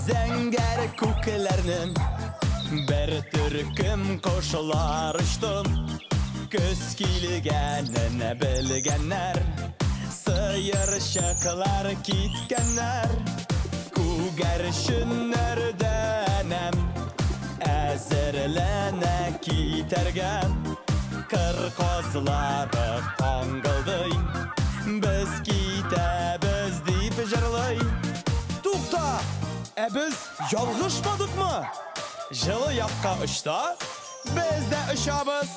Зәңгәр күкләрне бер төркем кошлар очты. Көз килгәнен белгәннәр, сыерчыклар киткәннәр. Күгәрченнәрдән әзерләнә китәргә. Кыр казлары каңгылдый, без китәбез дип җырлый. Тукта! Ә без ялгышмадыкмы? Җылы якка очса, без дә очабыз.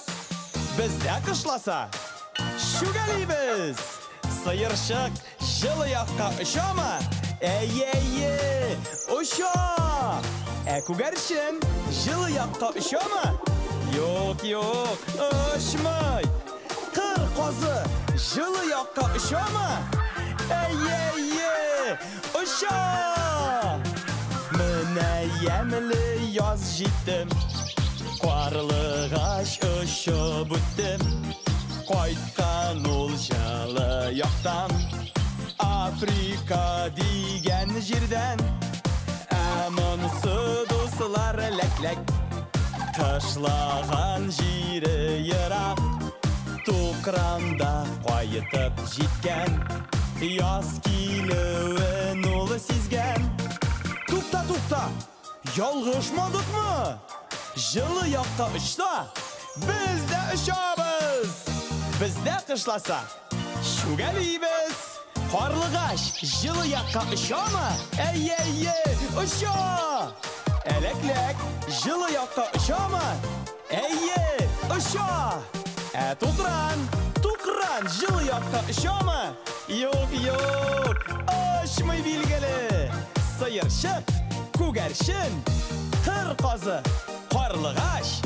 Бездә кышласа, чүгәлибез. Сыерчык җылы якка очамы? Әйе-әйе, оча! Ә күгәрчен җылы якка очамы? Юк, юк, очмый. Кыр казы җылы якка очамы? Әйе-әйе, оча! Менә ямьле яз җитте. Карлыгач очып үтте. Кайткан ул җылы яктан, Африка дигән җирдән. Ә монысы, дуслар, ләкләк. Кышлаган җире ерак. Тукранда кайтып җиткән. Яз килүен ул сизгән. Тукта, тукта! Ялгышмадыкмы? Җылы якка очса, без дә очабыз. Бездә кышласа, чүгәлибез. Карлыгач җылы якка очамы? Әйе-әйе, оча! Әләкләк җылы якка очамы? Әйе, оча! Ә тукран, тукран җылы якка очамы? Юк, юк, очмый билгеле. Сыерчык, күгәрчен, кыр казы, карлыгач.